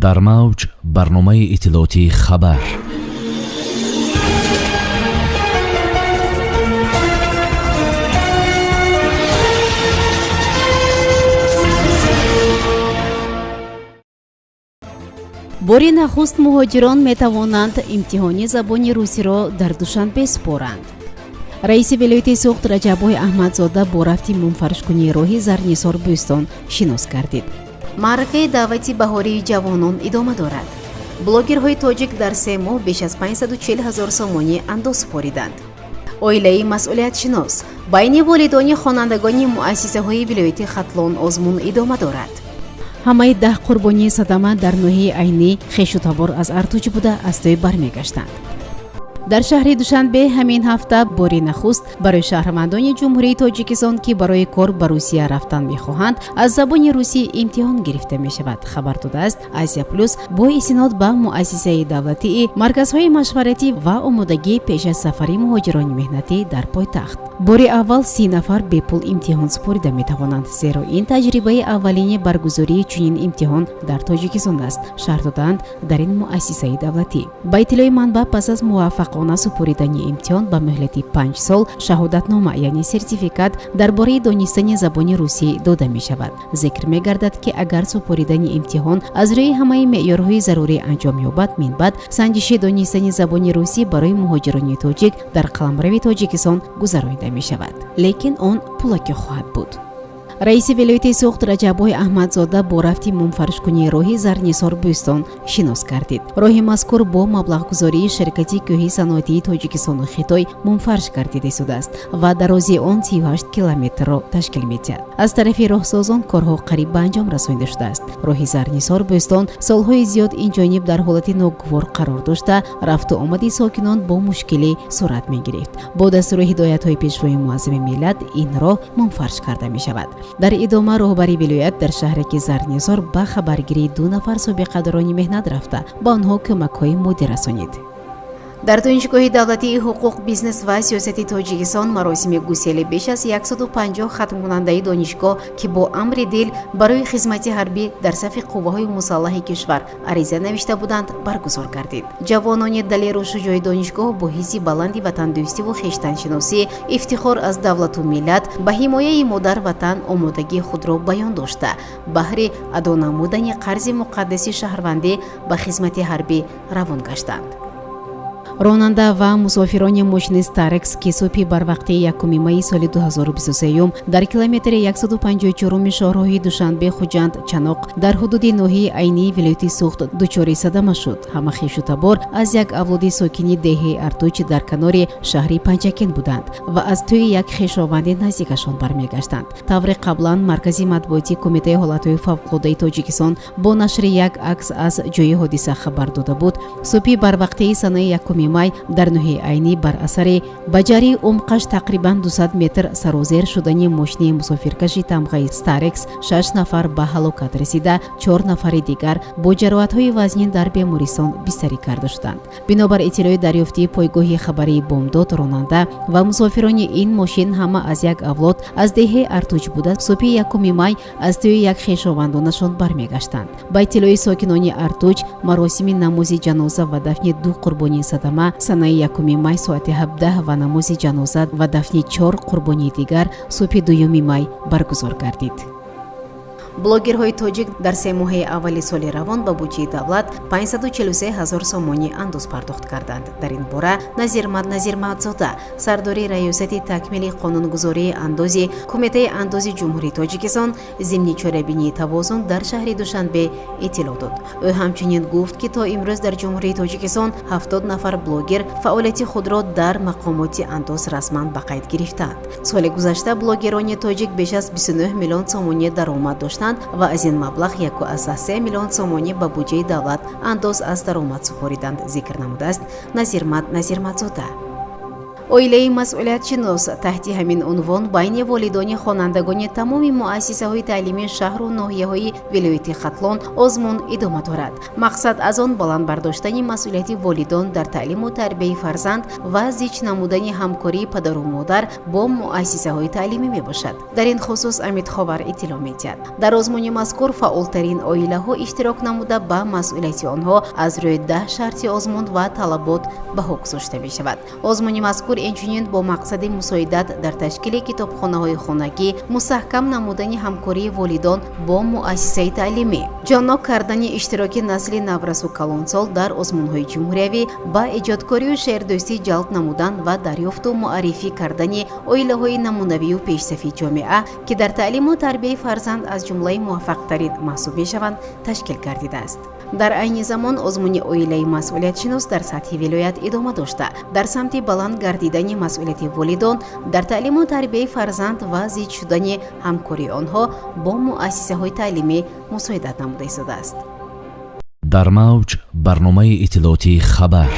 Дар мавҷ барномаи иттилоотии «Хабар». Бори нахуст муҳоҷирон метавонанд имтиҳони забони русиро дар Душанбе супоранд. Раиси вилояти Суғд Раҷаббои Аҳмадзода бо рафти мунфаришкунии роҳи Зарнисор Бӯстон шинос гардид. Маъракаи даъвати баҳории ҷавонон идома дорад. Блогерҳои тоҷик дар 3 моҳ беш аз 540 ҳазор сомонӣ андоз супориданд. Оилаи масъулиятшинос: байни волидони хонандагони муассисаҳои вилояти Хатлон озмун идома дорад. Ҳамаи 10 қурбонии садама дар ноҳияи Айнӣ хешу табор аз Артуҷ буда, аз тӯй бармегаштанд. Дар шаҳри Душанбе ҳамин ҳафта бори нахуст барои шаҳрвандони Ҷумҳурии Тоҷикистон, ки барои кор ба Русия рафтан мехоҳанд, аз забони русӣ имтиҳон гирифта мешавад, хабар додааст «Азия Плюс» бо истинод ба муассисаи давлатии марказҳои машваратӣ ва омодагӣ пеш аз сафари муҳоҷирони меҳнатӣ дар пойтахт. Бори аввал 30 нафар бепул имтиҳон супорида метавонанд, зеро ин таҷрибаи аввалини баргузории чунин имтиҳон дар Тоҷикистон аст, шарҳ доданд дар ин муассисаи давлатӣ. Ба иттилои манбаъ, пас аз муваффақона супоридани имтиҳон ба муҳлати 5 сол шаҳодатнома, яъне сертификат дар бораи донистани забони русӣ дода мешавад. Зикр мегардад, ки агар супоридани имтиҳон аз рӯи ҳамаи меъёрҳои зарурӣ анҷом ёбад, минбаъд санҷиши донистани забони русӣ барои муҳоҷирони тоҷик дар қаламрави Тоҷикистон гузаронида мешавад, лекин он пулакӣ хоҳад буд. Раиси вилояти Суғд Раҷаббои Аҳмадзода бо рафти мунфаришкунии роҳи Зарнисор Бӯстон шинос гардид. Роҳи мазкур бо маблағгузории ширкати кӯҳи саноатии Тоҷикистону Хитой мунфарш гардида истодааст ва дарозии он 38 километрро ташкил медиҳад. Аз тарафи роҳсозон корҳо қариб ба анҷом расонида шудааст. Роҳи Зарнисор Бӯстон солҳои зиёд инҷониб дар ҳолати ногувор қарор дошта, рафту омади сокинон бо мушкилӣ сурат мегирифт. Бо дастуру ҳидоятҳои Пешвои муаззами миллат ин роҳ мунфарш карда мешавад. Дар идома роҳбари вилоят дар шаҳраки Зарнисор ба хабаргирии ду нафар собиқадорони меҳнат рафта, ба онҳо кӯмакҳои моддӣ расонид. Дар Донишгоҳи давлатии ҳуқуқ, бизнес ва сиёсати Тоҷикистон маросими гусели беш аз 150 хатмкунандаи донишгоҳ, ки бо амри дил барои хизмати ҳарбӣ дар сафи қувваҳои мусаллаҳи кишвар ариза навишта буданд, баргузор гардид. Ҷавонони далеру шуҷои донишгоҳ бо ҳисси баланди ватандӯстиву хештаншиносӣ, ифтихор аз давлату миллат, ба ҳимояи модар ватан омодагии худро баён дошта, баҳри адо намудани қарзи муқаддаси шаҳрвандӣ ба хизмати ҳарбӣ равон гаштанд. Ронанда ва мусофирони мошини Старекс, ки субҳи барвақти 1 майи соли 2023 дар километри 154 шоҳроҳи Душанбе Хуҷанд Чаноқ дар ҳудуди ноҳияи Айнии вилояти Суғд дучори садама шуд, ҳама хешу табор аз як авлоди сокини деҳаи Артуч дар канори шаҳри Панҷакент буданд ва аз тӯи як хешованди наздикашон бармегаштанд. Тавре қаблан маркази матбуотии Кумитаи ҳолатҳои фавқулодаи Тоҷикистон бо нашри як акс аз ҷои ҳодиса хабар дода буд, субҳи барвақтии санаи 1 май дар ноҳияи Айнӣ бар асари ба ҷарии умқаш тақрибан 200 метр сарозер шудани мошини мусофиркаши тамғаи Старекс шаш нафар ба ҳалокат расида, чор нафари дигар бо ҷароҳатҳои вазнин дар бемористон бистарӣ карда шуданд. Бинобар иттилои дарёфтии пойгоҳи хабарии «Бомдод», ронанда ва мусофирони ин мошин ҳама аз як авлод аз деҳаи Артуч буда, субҳи 1 май аз тӯи як хешовандонашон бармегаштанд. Ба иттилои сокинони Артуч, маросими намози ҷаноза ва дафни ду қурбонии садама санаи 1 май соати 17 ва намози ҷаноза ва дафни чор қурбонии дигар субҳи 2 май баргузор гардид. Блогерҳои тоҷик дар 3 моҳаи аввали соли равон ба буҷаи давлат 543 ҳазор сомонӣ андоз пардохт карданд. Дар ин бора Назирмад Назирмадзода, сардори Раёсати такмили қонунгузории андози Кумитаи андози Ҷумҳурии Тоҷикистон, зимни чорабинии «Тавозун» дар шаҳри Душанбе иттилоъ дод. Ӯ ҳамчунин гуфт, ки то имрӯз дар Ҷумҳурии Тоҷикистон 70 нафар блогер фаъолияти худро дар мақомоти андоз расман ба қайд гирифтаанд. Соли гузашта блогерони тоҷик беш аз 29 миллион сомонӣ даромад доштанд ва аз ин маблағ 1,3 миллион сомонӣ ба буҷаи давлат андоз аз даромад супориданд, зикр намудааст Назирмад Назирмадзода. Оилаи масъулиятшинос таҳти ҳамин унвон байни волидони хонандагони тамоми муассисаҳои таълимии шаҳру ноҳияҳои вилояти Хатлон озмун идома дорад. Мақсад аз он баланд бардоштани масъулияти волидон дар таълиму тарбияи фарзанд ва зич намудани ҳамкории падару модар бо муассисаҳои таълимӣ мебошад. Дар ин хусус Амид Ховар иттилоъ медиҳад. Дар озмуни мазкур фаъолтарин оилаҳо иштирок намуда, ба масъулияти онҳо аз рӯи 10 шарти озмун ва талабот баҳо гузошта мешавад. Озмуни мазкур инчунин бо мақсади мусоидат дар ташкили китобхонаҳои хонагӣ, мустаҳкам намудани ҳамкории волидон бо муассисаи таълимӣ, ҷоннок кардани иштироки насли наврасу калонсол дар озмунҳои ҷумҳуриявӣ, ба эҷодкорию шеърдӯстӣ ҷалб намудан ва дарёфту муаррифӣ кардани оилаҳои намунавию пешсафи ҷомеа, ки дар таълиму тарбияи фарзанд аз ҷумлаи муваффақтарин маҳсуб мешаванд, ташкил гардидааст. Дар айни замон озмуни оилаи масъулиятшинос дар сатҳи вилоят идома дошта, дар самти баланд гардидани масъулияти волидон дар таълиму тарбияи фарзанд ва зич шудани ҳамкории онҳо бо муассисаҳои таълимӣ мусоидат намуда истодааст. Дар мавҷ барномаи иттилоотии «Хабар».